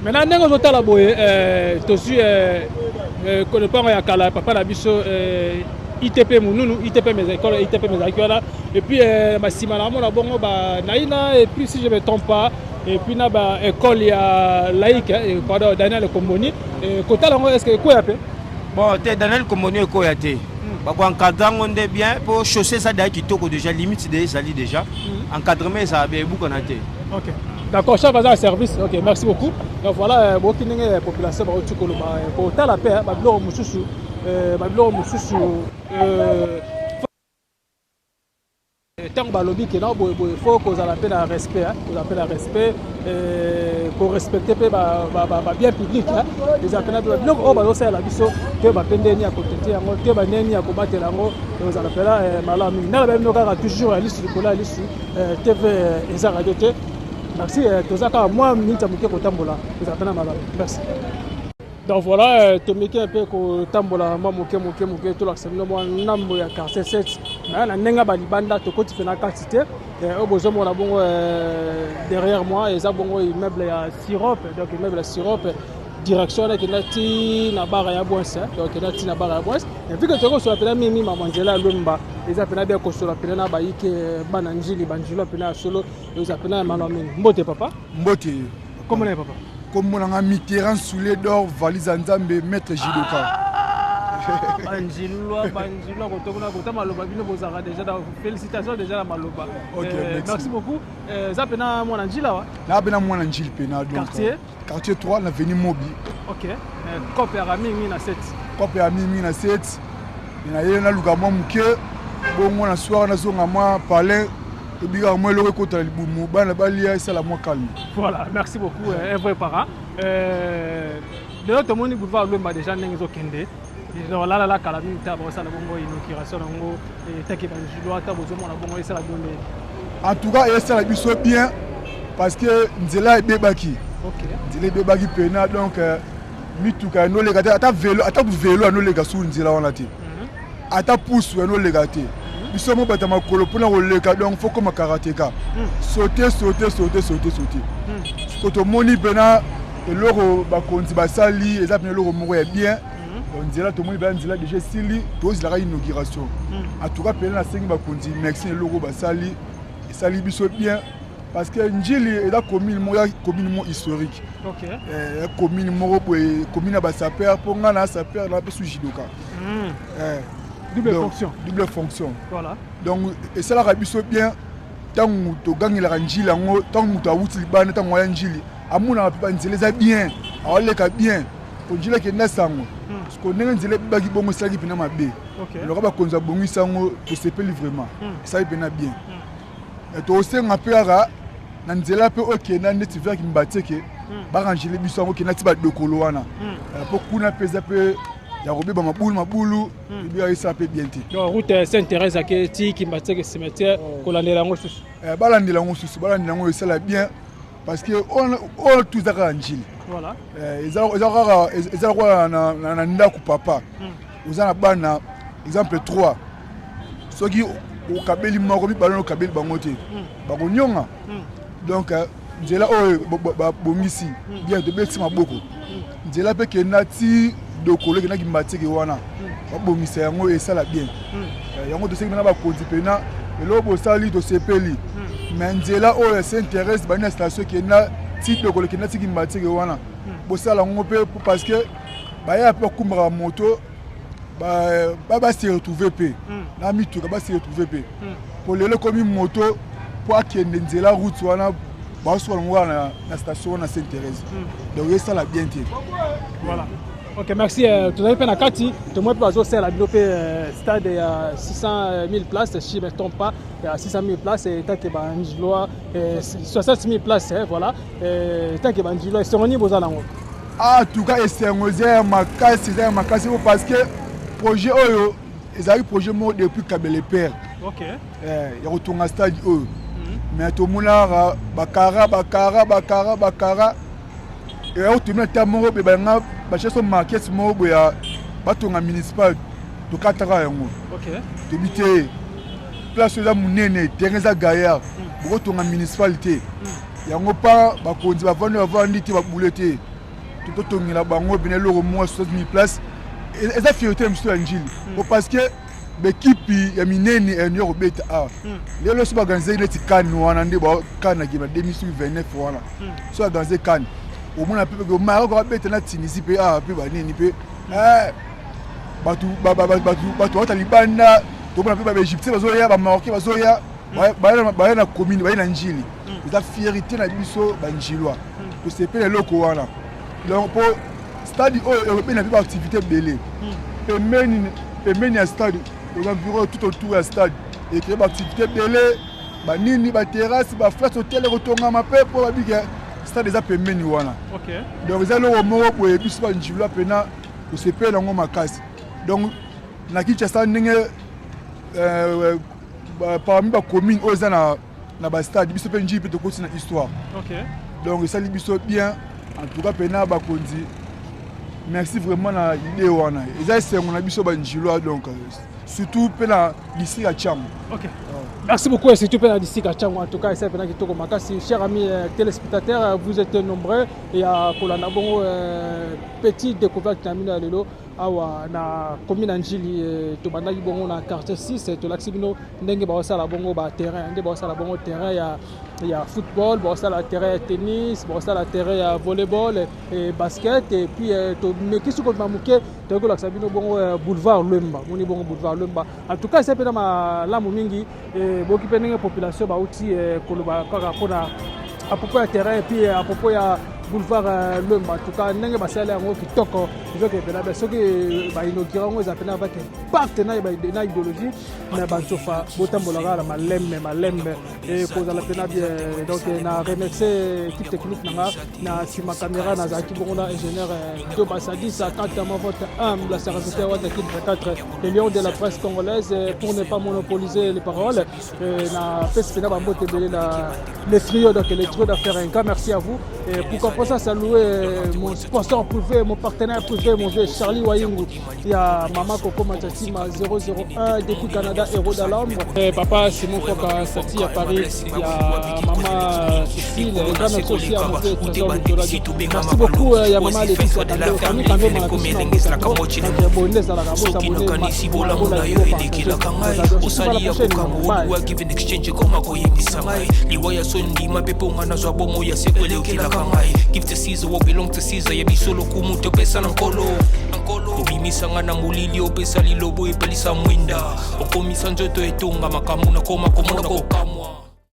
Speaker 3: Maintenant, ndenge ozotala boye, tozwi lopango ya kala papa na biso ITP Monunu, ITP école ITP ezalaki wana, et puis basima na amona bongo banaina, et puis si je me trompe pas, et puis na baécole ya laïque, pardon, Daniel Komboni. Kotala yango, est ce que ekoya mpe?
Speaker 7: Bon, te, Daniel Komboni ekoya te. Bakoencadre yango nde bien, mpo chaussée eza deya kitoko déjà, limite de ezali déjà, encadrement ezala bien, ebukana te.
Speaker 3: Ok, d'accord, chef aza service. Ok, merci beaucoup. Donc voilà, boyoki ndenge population bauti koloba. Kotala mpe babiloko mosusu, babiloko mosusu, ntango balobi ke na boyeboye, faut kozala mpe na respect, kozala mpe na respect, korespecte mpe babien public. Ezala mpena biloko oyo bazosalela biso, toyeba mpe ndeni ya kotete yango, toyeba ndeni ya kobatela yango, ezala mpena malamu mingi. Nala bino kaka toujours ya lisu likolo ya lisu, TV eza radio te. Merci. Toza kaka mwa minute ya moke kotambola, ezala mpena malamu. Merci. Donc voilà, tomeki mpe kotambola mwa moke moke moke, tolakisa bino mwa ndambo ya quartier 7 mais na ndenge balibanda, tokoti mpe na kati te. Oyo bozomona bongo derrière moi eza bongo immeuble ya Sirop. Donc immeuble ya Sirop, direction wana ekenda ti na bara ya Bwins. Donc ekenda ti na bara ya Bwins. Vu que tokosola mpena mingi mama nzela ya Lwemba, eza mpena bien kosola mpena na bayike bana Njili, banjilo mpena ya solo, eza mpena ya malamu mingi. Mbote papa.
Speaker 2: Mbote.
Speaker 3: Kombo na ye papa?
Speaker 2: Kombo na nga Mitterrand Soule d'or, valise ya Nzambe, maître judoka.
Speaker 3: Banjilwa, banjilwa, kotokona kota maloba, bino bozalaka déjà na félicitation déjà na maloba.
Speaker 2: Ok, merci.
Speaker 3: Merci beaucoup. Eza mpena mwana Njila wa?
Speaker 2: Na pena mwana Njili pena, donc
Speaker 3: Quartier?
Speaker 2: Quartier 3 na avenue Mobi.
Speaker 3: Ok, cope yaka mingi na 7.
Speaker 2: Cope ya mingi na 7. Na ye naluka mwa moke bongo na soir nazonga mwa palin, tobikaka mwa eloko ekota na libumu, bana balia, esala mwa calme.
Speaker 3: Voilà, merci beaucoup. Un vrai parent. Lelo tomoni boulevard Lwemba déjà ndenge ezokende, olalala kala mingi ta bakosala bongo inauguration yango etaki banjilo, ata bozomona bongo, esala bino ndenge?
Speaker 2: En tout cas esala biso bien, parce que nzela ebebaki. Nzela ebebaki pena, donc mituka yanoleka te, ata vélo, ata vélo yanoleka su nzela wana te, ata pusu yanoleka te. Biso mo bato ya makolo mpona koleka, donc faut koma karateka, saute, saute, saute, saute, saute. Siko tomoni mpena eloko bakonzi basali, eza mpena eloko moko ya bien. Donc nzela tomoni mpena nzela déjà esili, tozelaka inauguration. En tout cas mpena nasengi bakonzi merci na eloko basali, esali biso bien, parce que Njili eza commune moko, ya commune moko historique. Ya commune moko boye, commune ya basapeur, mpo ngai na sapeur na mpe su judoka.
Speaker 3: Double
Speaker 2: Donc,
Speaker 3: fonction.
Speaker 2: Double fonction.
Speaker 3: Voilà.
Speaker 2: Donc esalaka biso bien ntango togangelaka Njili yango, ntango moto awuti libanda, ntango aya Njili, amonaka mpe banzela eza bien, aoleka bien, po Njili akenda sango. Siko ndenge nzela ebebaki bongo, esalaki mpena mabe. Loka bakonzi babongisi yango, tosepeli vraiment, esali mpena bien. Tosenga mpe kaka na nzela mpe okenda neti vers Kimbanseke, barangele biso yango, okenda ti badokolo wana, mpo kuna mpe eza mpe ya kobeba, mabulu mabulu, ebika esala mpe bien te.
Speaker 3: Donc route Sainte Thérèse ake ti Kimbanseke cimetière, kolandela yango susu.
Speaker 2: Balandela yango susu, balandela yango, esala bien, parce que oyo tu eza kaka Njili. Eza kaka, eza lokola na ndako papa oza na bana, exemple 3, soki okabeli moko, mibale okabeli bango te, bakonyonga. Donc nzela oyo babongisi bien, tobetisi maboko. Nzela mpe kenda ti
Speaker 8: Dokolo ekendaki Mbateke wana, babongisa yango, esala bien. Yango toseki mpena bakonzi mpena eloko bosali, tosepeli. Mais nzela oyo ya Sainte Thérèse bani na station ekenda ti Dokolo, ekenda ti Kimbanseke wana, bosala yango mpe, parce que baya mpe bakumbaka moto, base retrouve mpe na mituka, base retrouve mpe, po lelo ekomi moto mpo akende nzela route wana, baosuka nango wana na station wana Sainte Thérèse, donc esala bien te.
Speaker 3: Voilà. Ok, merci. Tozali mpe na kati, tomoi mpe bazosala bino mpe stade ya 600 000 places, si je ne me trompe pas, ya 600 000 places, etake banjilois, 60 000 places, voilà, etake banjilois. Esengo nini boza nango?
Speaker 8: En tout cas, esengo eza ya makasi, eza ya makasi, po parce que projet oyo ezalaki projet moko depuis Kabele père ya kotonga stade oyo. Mais tomonaka bakara bakara bakara bakara eya kotomina ta moko boye, balinga batia so market moko boye ya batonga municipal, tokataka yango. Toyebi te, place oyo eza monene, terrain eza gaillard, bokotonga municipal te. Yango mpa bakonzi bavandi, bavandi te, babule te, totongela bango bena eloko moko 60 000 place. Eza fierté ya biso ya Njili, po parce que baekipe ya minene ya New York obeta awa. Lelo so baorganize neti CAN wana, nde CAN akima 2029 wana, so baorganize CAN, omona mpe Maroc abeta na Tunisie mpe awa mpe banini mpe bato bauta libanda. Tomona mpe baégyptien bazoya, bamarocain bazoya, baya na commune, baya na Njili. Eza fierté na biso banjilois, tosepela eloko wana. Donc mpo stade oyo ekobenda mpe baactivité ebele pembeni pembeni ya stade, aux environs, tout autour ya stade, ecrée baactivité ebele, banini, baterrasse, baflash hotel ekotongama mpe, mpo babike stade eza pembeni wana. Donc eza eloko moko boye biso banjilois mpena tosepela yango makasi. Donc na Kinshasa, ndenge parmi bacommune oyo eza na bastade, biso mpe Njili mpe tokoti na histoire. Donc esali biso bien. En tout cas mpena bakonzi, merci vraiment na idée wana, eza esengo na biso banjilois, donc surtout mpe na district ya Tshangu.
Speaker 3: Ok. Merci beaucoup et surtout na district ya Tshangu. En tout cas, c'est pena kitoko makasi. Chers amis téléspectateurs, vous êtes nombreux et à kolanda bongo petite découverte na bino ya lelo awa na commune ya Njili. Tobandaki bongo na quartier 6, tolakisi bino ndenge baosala bongo baterrain, nde baosala bongo terrain ya football, baosala terrain ya tennis, baosala terrain ya volleyball et basket. Et puis tomeki soki kobima moke, toyei kolakisa bino bongo boulevard Lwemba. Moni bongo boulevard Lwemba, en tout cas eza mpena malamu mingi. Boyoki mpe ndenge population bauti koloba kaka mpona à propos ya terrain et puis à propos ya boulevard Lwemba. En tout cas, ndenge basali yango kitoko, ezoke mpena be soki bainaugure yango, eza mpena avec impact na idéologie na bansofa. Botambolaka na malembe malembe, ekozala mpena bien. Donc na remercie équipe technique na nga. Na nsima caméra nazalaki bongo na ingénieur Dobasadisa. Quant à moi, votre humble serviteur Wadakid 24, le lion de la presse congolaise, pour ne pas monopoliser les paroles, na pesi mpena bambote ebele na les trios, donc les trios d'affaires. Un grand merci à vous. Et pour comprendre ça, saluer mon sponsor privé, mon partenaire privé, mon vieux Charlie Wayungu. Il y a Mama Coco Machatima 001 depuis Canada, Héros d'Alambre. Et papa Simon Foka Sati à Paris. Il y a Maman Cécile. Un grand merci aussi à mon vieux Trésor Lutoladi. Merci beaucoup. Il y a Maman Laetitia Kando, famille Kando,
Speaker 5: Soki nakanisi bolamu na yo elekelaka ngai, osali ya kokamwa oluwa, give and exchange ekoma koyebisa ngai liwa ya so ndima mpe mpo nga nazwa bomo ya seko elekelaka ngai. Give to Caesar what belong to Caesar, ya biso lokumu topesa na Nkolo. Obimisanga na molili, opesa lilobo, epelisa mwinda, okomisa nzoto etonga makambo, nakoma komona kokamwa.